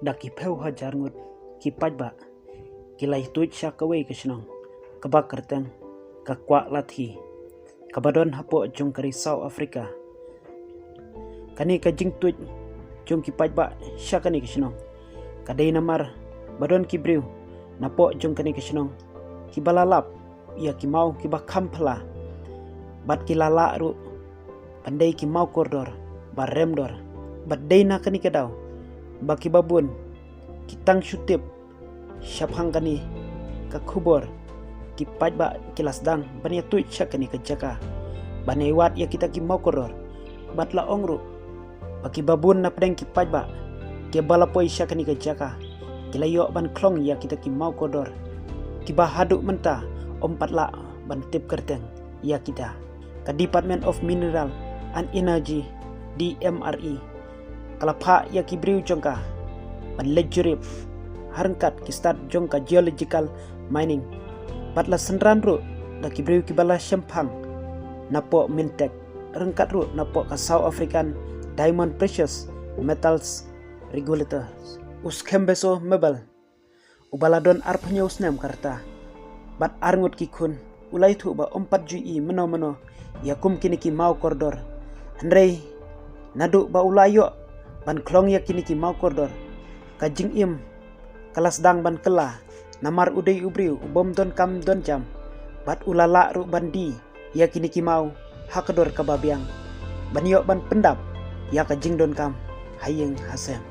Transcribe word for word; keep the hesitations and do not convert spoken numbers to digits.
Da ki phew hajar ngut ki paidbah ki la ïa tuid sha kawei ka shnong kaba kyrteng ka Kwah Lathi, kaba don hapoh jong ka ri South Africa. Kane ka jingtuid jong ki paidbah sha kane ka shnong ka dei namar ba don ki briew napoh jong kane ka shnong kiba la lap ïa ki maw kiba kham phylla, bad ki la lah ruh ban dei ki maw kordor ba rem dor. Bad dei na kane ka daw ba kiba bun ki tang shu tip shaphang kane ka khubor, ki paidbah ki la sdang ban ïa tuid sha kane ka jaka ban ïa wad ïa kita ki maw kordor. Bad la ong ruh ba kiba bun na pdeng ki paidbah kiba la poi sha kane ka jaka ki la ïoh ban khlong ïa kita ki maw kordor, kiba haduh mynta ym pat lah ban tip kyrteng ïa kita. Ka Department of Mineral and Energy, D M R E, ka la phah ïa ki briew jong ka ban leit jurip ha ryngkat ki stad jong ka geological mining, bad la synran ruh da ki briew kiba la shemphang napoh Mintech, ryngkat ruh napoh ka South African Diamond Precious Metals Regulator, u Skhembeso Mebel, uba la don arphew snem ka rta, bad arngut ki khun. U la ïathuh ba ym pat ju i mynno mynno ïa kum kine ki maw kordor, hynrei naduh ba u la ïoh ban khlong ïa kine ki maw kordor, ka jingim ka la sdang ban kylla, namar u dei u briew u bym don kam don jam, bad u la lah ruh ban die ïa kine ki maw ha ka dor kaba biang ban ïoh ban pyndap ïa ka jingdonkam ha ïing ha sem.